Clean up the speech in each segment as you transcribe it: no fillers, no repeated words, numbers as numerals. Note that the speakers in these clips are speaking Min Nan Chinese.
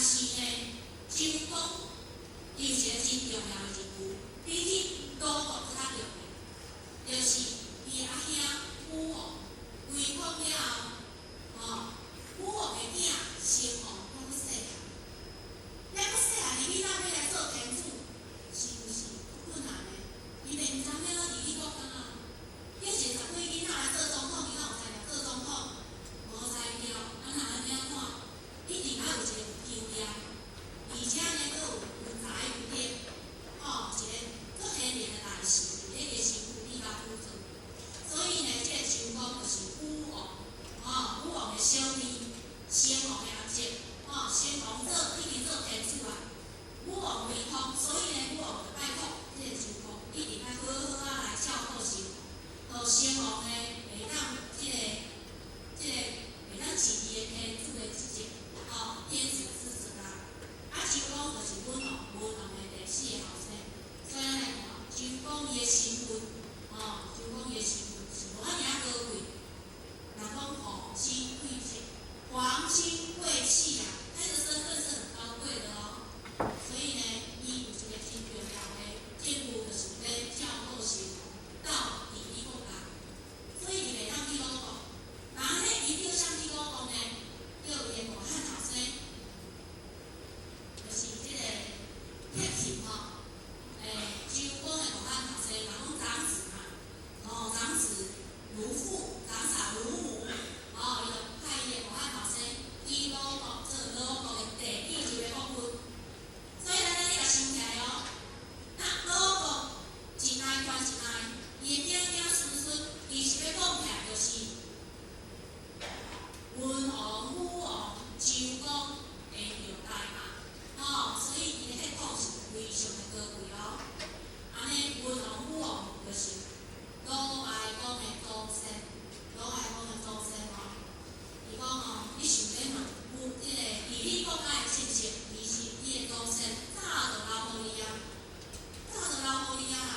是呢，周公伊有一個真重要的任務，比起魯國閣較重要，就是伊的阿兄武王歸國了後，吼，武王的囝成王猶閣細漢，猶閣細漢的囡仔欲來做天子，是毋是足困難的？伊袂毋知欲按怎治理國家啊？叫一個十幾囡仔來做總統，伊敢有才調做總統？無才調，啊若按呢看，一定愛有一個有經驗，而且呢，閣有才有德，吼，一個足賢明的大臣佇咧伊的身軀底下輔助。所以呢，這個周公就是武王，吼，武王的小弟，成王的阿叔，吼，成王做已經做天子啊。武王威風，所以呢，武王就拜託這個周公，一定愛好好仔來照顧成王，予成王呢會當這個會當盡伊的天子的職責，吼，天子之責啦。啊，周公就是文王，文王的第四個後生。所以咱來看周公伊的身份，吼，周公伊的身份是無遐爾仔高貴。若講皇親貴戚，皇親貴戚啊，他的身份是很高貴的哦。所以呢，伊有一個真重要的任務，就是欲照顧成王到治理國家。所以伊袂當去魯國。那呢，伊叫啥去魯國呢？叫伊的大漢後生，就是這個闢禽吼。周公的大漢後生，人講長子嘛，哦，長子如父，長嫂如母，哦，伊就派伊的大漢後生去魯國做魯國的第二任的國君。所以咱按呢共想起來哦，那魯國一代傳一代，伊的囝囝孫孫，其實欲講起來就是文王、武王、周公的後代嘛，吼，所以伊的血統是非常的高貴哦。按呢，文王、武王就是魯哀公的祖先，魯哀公的祖先吼。伊講吼，你想欲問，有這個治理國家的政策，其實伊的祖先早就留予你啊，早就留予你啊啦。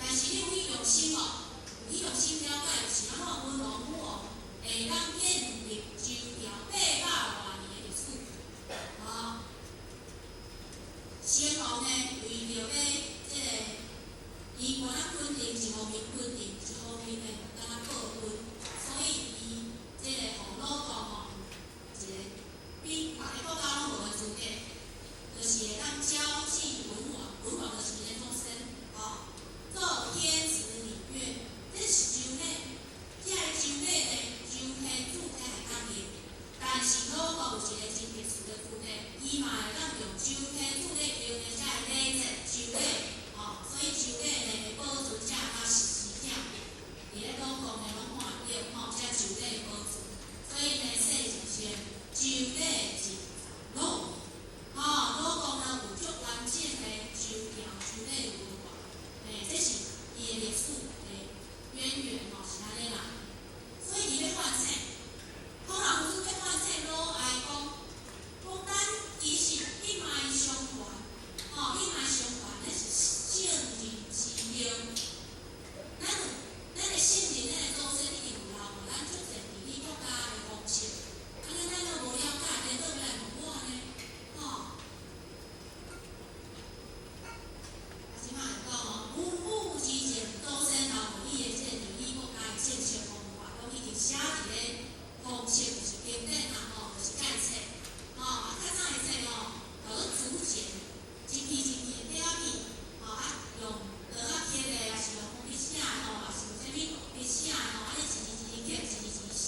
但是你有去用心無？有去用心了解是按怎文王、武王會當建立周朝800外年的歷史？吼，成王呢，為著欲這個，伊敢若肯定一方面肯定，一方面呢，敢若報恩，所以伊這個予魯國吼，一個比別个國家攏無的資格，就是會當交繼文王，文王就是伊的祖先，吼，做天子禮樂，這是周禮，這个周禮呢，周天子才會當用。但是魯國有一個真特殊的資格，伊嘛會當用周天子咧用的這个禮節周禮，吼，所以周禮呢會保存這佮實施者，佇咧魯國呢攏看會著吼，這周禮保存。所以呢，世傳周禮盡在魯，吼，魯國呢有足完整的周朝周禮文化，這是伊的歷史的淵源吼，是按呢啦。所以伊欲反省，孔老夫子欲反省魯哀公，講咱其實一脈相傳，吼，一脈相傳，那是聖人之命。咱有咱的聖人，咱的祖先一定有留予咱足濟治理國家的方式。按呢咱攏無了解，顛倒欲來問我呢？吼。啊，這擺會講吼，文武之政，祖先留予你的這個治理國家的政策方法，攏已經寫佇咧方式，就是經典啦，吼，就是這冊。吼，啊，較早的冊吼，叫做竹簡，一片一片的紙片，吼，啊，用刀仔刻的，抑是用筆寫的吼，抑是用啥物筆寫的吼，按呢一字一字刻，一字一字寫。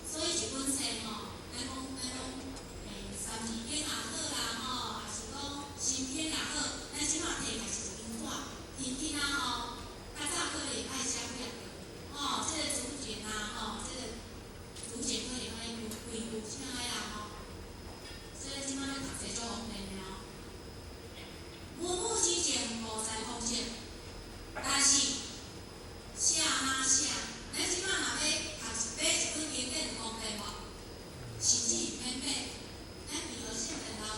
所以一本冊吼，咱講，三字經也好啦，吼，抑是講新篇也好，咱這擺提起來是一張紙，天天啊吼，較早可能愛寫幾仔個，吼，這個竹簡啊，吼，這個竹簡可能按呢規規請的啦，吼。所以這擺咧讀冊足方便的哦。文武之政，無在方式，但是